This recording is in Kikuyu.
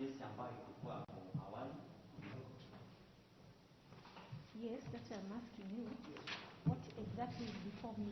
kesi ambayo ilikuwa hapo awali. Yes, that's why I'm asking you. What exactly is before me